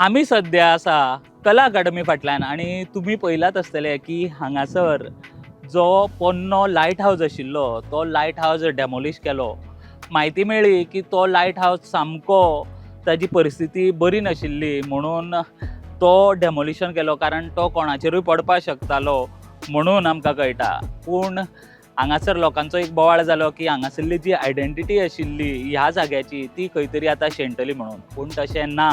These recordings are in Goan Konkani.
आमी सद्या आसा कला अकाडमी फाटल्यान आनी तुमी पळयलात आसतले की हांगासर जो पोन्नो लायट हावज आशिल्लो तो लायट हावज डेमोलिश केलो. म्हायती मेळ्ळी की तो लायट हावज सामको ताजी परिस्थिती बरी नाशिल्ली म्हणून तो डेमोलिशन केलो, कारण तो कोणाचेरूय पडपाक शकतालो म्हणून आमकां कळटा. पूण हांगासर लोकांचो एक बोवाळ जालो की हांगासरली जी आयडेंटिटी आशिल्ली ह्या जाग्याची ती खंय तरी आतां शेणटली म्हणून. पूण तशें ना,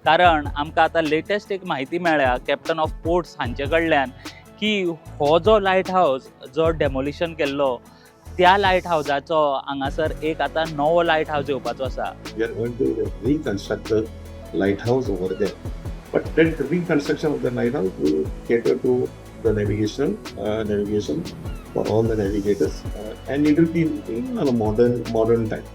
कारण आमकां आतां लेटस्ट एक म्हायती मेळ्ळ्या कॅप्टन ऑफ पोर्ट्स हांचे कडल्यान की हो जो लायट हावज जो डेमोलिशन केल्लो त्या लायट हावजाचो हांगासर एक आतां नवो लायट हावज येवपाचो आसा. We are going to reconstruct the lighthouse over there. But that reconstruction of the lighthouse will cater to the navigation for all the navigators, and it will be in a modern time.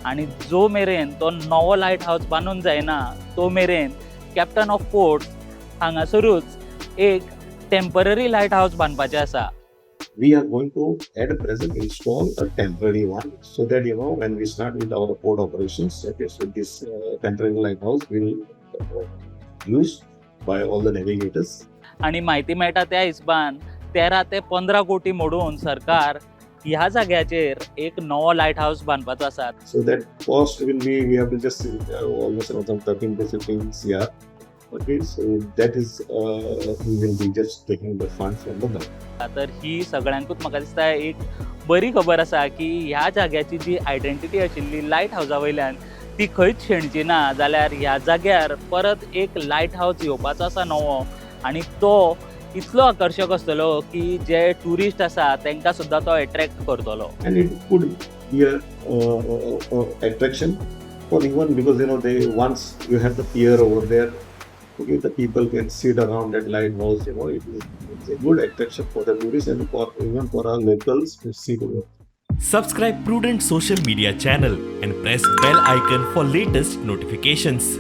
आनी जो मेरेन तो नवो लायट हावज बांदून जायना तो मेरेन कॅप्टन ऑफ पोर्ट्स हांगासरूच एक टेम्पररी लायट हावज बांदपाचें आसा. We are going to at present install a temporary one so that when we start with our port operations, okay, so this temporary lighthouse will used by all the navigators. आनी म्हायती मेळटा त्या हिसबान 13 ते 15 कोटी मोडून सरकार ह्या जाग्याचेर एक नवो लायट हावज बांदपाचो आसा. So that cost will be, we have to just almost around some 13 to 15 CR. Okay, so that is, we will be just taking the funds from the government. तर ही सगळ्यांकूच म्हाका दिसता एक बरी खबर आसा की ह्या जाग्याची जी आयडेंटिटी आशिल्ली लायट हावजा वयल्यान ती खंयच शेणची ना, जाल्यार ह्या जाग्यार परत एक लायट हावज येवपाचो आसा नवो आनी तो इतलो आकर्शक आसतलो की जे ट्युरिस्ट आसा तांकां सुद्दां तो एट्रॅक्ट करतलो. And it could be a attraction for even because they, once you have the pier over there, okay, the people can sit around that lighthouse. It's a good attraction for the tourists and for even for our locals to sit over. Subscribe Prudent Social Media channel and press bell icon for latest notifications.